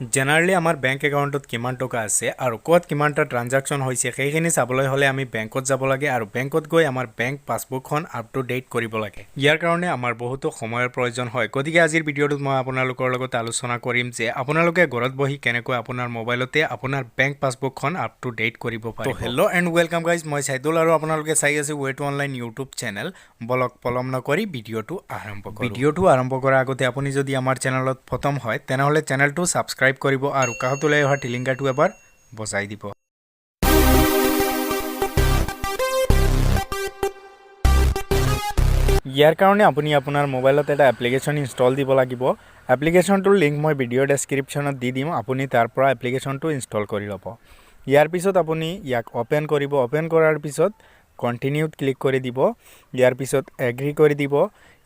Generally আমাৰ bank একাউণ্টত কিমান টকা আছে আৰু ক'ত কিমানটা ট্ৰানজেকশ্যন হৈছে, সেইখিনি চাবলৈ হ'লে আমি বেংকত যাব লাগে আৰু বেংকত গৈ আমাৰ বেংক পাছবুকখন আপ টু ডেট কৰিব লাগে। ইয়াৰ কাৰণে আমাৰ বহুতো সময়ৰ প্ৰয়োজন হয়। গতিকে আজিৰ ভিডিঅ'টোত মই আপোনালোকৰ লগত আলোচনা কৰিম যে আপোনালোকে ঘৰত বহি কেনেকৈ আপোনাৰ মোবাইলতে আপোনাৰ বেংক পাছবুকখন আপ টু ডেট কৰিব পাৰিব। হেল্ল' এণ্ড welcome guys, মই চাইদুল আৰু আপোনালোকে চাই আছে way to online YouTube channel. বলক, পলম নকৰি ভিডিঅ'টো আৰম্ভ কৰোঁ। ভিডিঅ'টো আৰম্ভ কৰাৰ আগতে আপুনি যদি আমাৰ চেনেলত প্ৰথম হয়, তেনেহ'লে চেনেলটো ছাবস্ক্ৰাইব কৰিব আৰু কাষত ওলাই অহা টিলিংকাটো এবাৰ বজাই দিব। ইয়াৰ কাৰণে আপুনি আপোনাৰ মোবাইলত এটা এপ্লিকেশ্যন ইনষ্টল দিব লাগিব। এপ্লিকেশ্যনটোৰ লিংক মই ভিডিঅ' ডেছক্ৰিপশ্যনত দি দিম। আপুনি তাৰ পৰা এপ্লিকেশ্যনটো ইনষ্টল কৰি ল'ব। ইয়াৰ পিছত আপুনি ইয়াক অ'পেন কৰিব। অ'পেন কৰাৰ পিছত কণ্টিনিউত ক্লিক কৰি দিব। ইয়াৰ পিছত এগ্ৰি কৰি দিব।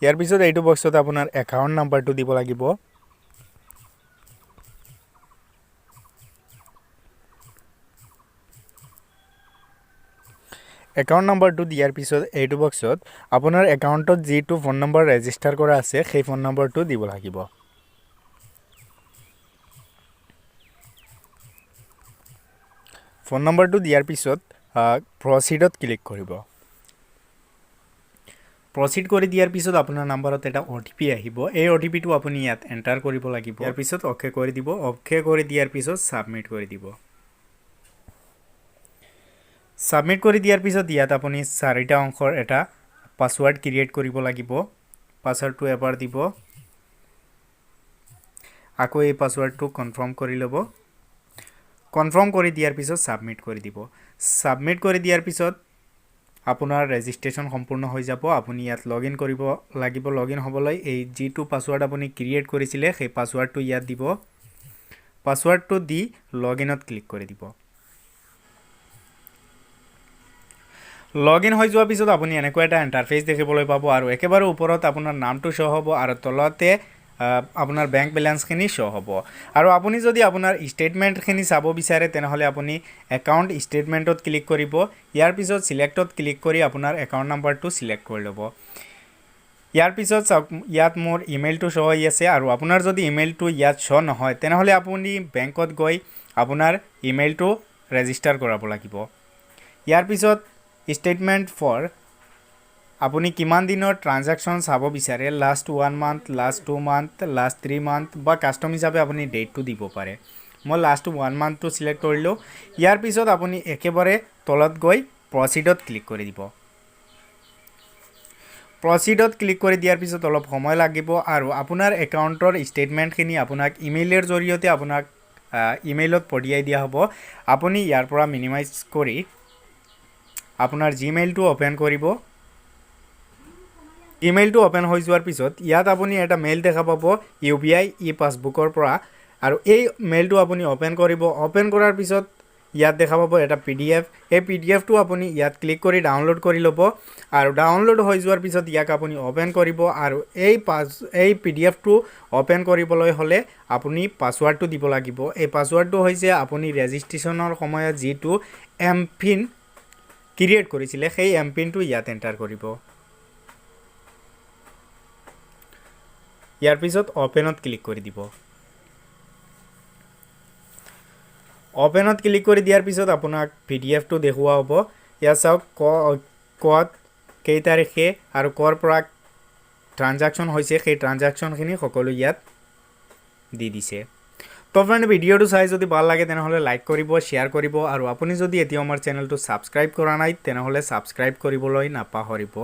ইয়াৰ পিছত এইটো বক্সত আপোনাৰ একাউণ্ট নাম্বাৰটো দিব লাগিব। একাউণ্ট নম্বৰটো দিয়াৰ পিছত এইটো বক্সত আপোনাৰ একাউণ্টত যিটো ফোন নম্বৰ ৰেজিষ্টাৰ কৰা আছে, সেই ফোন নম্বৰটো দিব লাগিব। ফোন নম্বৰটো দিয়াৰ পিছত প্ৰচিডত ক্লিক কৰিব। প্ৰচিড কৰি দিয়াৰ পিছত আপোনাৰ নাম্বাৰত এটা অ'টিপি আহিব। এই অ'টিপিটো আপুনি ইয়াত এণ্টাৰ কৰিব লাগিব। ইয়াৰ পিছত অ'কে কৰি দিব। অ'কে কৰি দিয়াৰ পিছত ছাবমিট কৰি দিব। ছাবমিট কৰি দিয়াৰ পিছত ইয়াত আপুনি চাৰিটা অংকৰ এটা পাছৱৰ্ড ক্ৰিয়েট কৰিব লাগিব। পাছৱৰ্ডটো এবাৰ দিব। আকৌ এই পাছৱৰ্ডটো কনফাৰ্ম কৰি ল'ব। কনফাৰ্ম কৰি দিয়াৰ পিছত ছাবমিট কৰি দিব। ছাবমিট কৰি দিয়াৰ পিছত আপোনাৰ ৰেজিষ্ট্ৰেশ্যন সম্পূৰ্ণ হৈ যাব। আপুনি ইয়াত লগ ইন কৰিব লাগিব। লগ ইন হ'বলৈ এই যিটো পাছৱৰ্ড আপুনি ক্ৰিয়েট কৰিছিলে, সেই পাছৱৰ্ডটো ইয়াত দিব। পাছৱৰ্ডটো দি লগ ইনত ক্লিক কৰি দিব। লগ ইন হৈ যোৱাৰ পিছত আপুনি এনেকুৱা এটা ইণ্টাৰফেচ দেখিবলৈ পাব আৰু একেবাৰে ওপৰত আপোনাৰ নামটো শ্ব' হ'ব আৰু তলতে আপোনাৰ বেংক বেলেঞ্চখিনি শ্ব' হ'ব। আৰু আপুনি যদি আপোনাৰ ষ্টেটমেণ্টখিনি চাব বিচাৰে, তেনেহ'লে আপুনি একাউণ্ট ষ্টেটমেণ্টত ক্লিক কৰিব। ইয়াৰ পিছত চিলেক্টত ক্লিক কৰি আপোনাৰ একাউণ্ট নাম্বাৰটো চিলেক্ট কৰি ল'ব। ইয়াৰ পিছত চাওক, ইয়াত মোৰ ইমেইলটো শ্ব' হৈ আছে আৰু আপোনাৰ যদি ইমেইলটো ইয়াত শ্ব' নহয়, তেনেহ'লে আপুনি বেংকত গৈ আপোনাৰ ইমেইলটো ৰেজিষ্টাৰ কৰাব লাগিব। ইয়াৰ পিছত ষ্টেটমেণ্ট ফৰ আপুনি কিমান দিনৰ ট্ৰানজেকশ্যন চাব বিচাৰে, last one month, last 2 month, last 3 month বা কাষ্টম হিচাপে আপুনি ডেটটো দিব পাৰে। মই লাষ্ট ওৱান মান্থটো চিলেক্ট কৰিলোঁ। ইয়াৰ পিছত আপুনি একেবাৰে তলত গৈ প্ৰচিডত ক্লিক কৰি দিব। প্ৰচিডত ক্লিক কৰি দিয়াৰ পিছত অলপ সময় লাগিব আৰু আপোনাৰ একাউণ্টৰ ষ্টেটমেণ্টখিনি আপোনাক ইমেইলৰ জৰিয়তে আপোনাক ইমেইলত পঠিয়াই দিয়া হ'ব। আপুনি ইয়াৰ পৰা মিনিমাইজ কৰি আপোনাৰ জিমেইলটো অ'পেন কৰিব। ইমেইলটো অ'পেন হৈ যোৱাৰ পিছত ইয়াত আপুনি এটা মেইল দেখা পাব ইউবিআই ই পাছবুকৰ পৰা আৰু এই মেইলটো আপুনি অ'পেন কৰিব। অ'পেন কৰাৰ পিছত ইয়াত দেখা পাব এটা পিডিএফ। এই পিডিএফটো আপুনি ইয়াত ক্লিক কৰি ডাউনলোড কৰি ল'ব আৰু ডাউনলোড হৈ যোৱাৰ পিছত ইয়াক আপুনি অ'পেন কৰিব আৰু এই পিডিএফটো অ'পেন কৰিবলৈ হ'লে আপুনি পাছৱাৰ্ডটো দিব লাগিব। এই পাছৱাৰ্ডটো হৈছে আপুনি ৰেজিষ্ট্ৰেশ্যনৰ সময়ত যিটো এম পিন ক্ৰিয়েট কৰিছিলে, সেই এম পিনটো ইয়াত এণ্টাৰ কৰিব। ইয়াৰ পিছত অ'পেনত ক্লিক কৰি দিব। অ'পেনত ক্লিক কৰি দিয়াৰ পিছত আপোনাক পিডিএফটো দেখুওৱা হ'ব। ইয়াত চাওক, ক'ত কেই তাৰিখে আৰু ক'ৰ পৰা ট্ৰানজেকশ্যন হৈছে, সেই ট্ৰানজেকশ্যনখিনি সকলো ইয়াত দি দিছে। তো ফ্ৰেণ্ড, ভিডিঅ'টো চাই যদি ভাল লাগে, তেনেহ'লে লাইক কৰিব, শ্বেয়াৰ কৰিব আৰু আপুনি যদি এতিয়াও আমাৰ চেনেলটো ছাবস্ক্ৰাইব কৰা নাই, তেনেহ'লে ছাবস্ক্ৰাইব কৰিবলৈ নাপাহৰিব।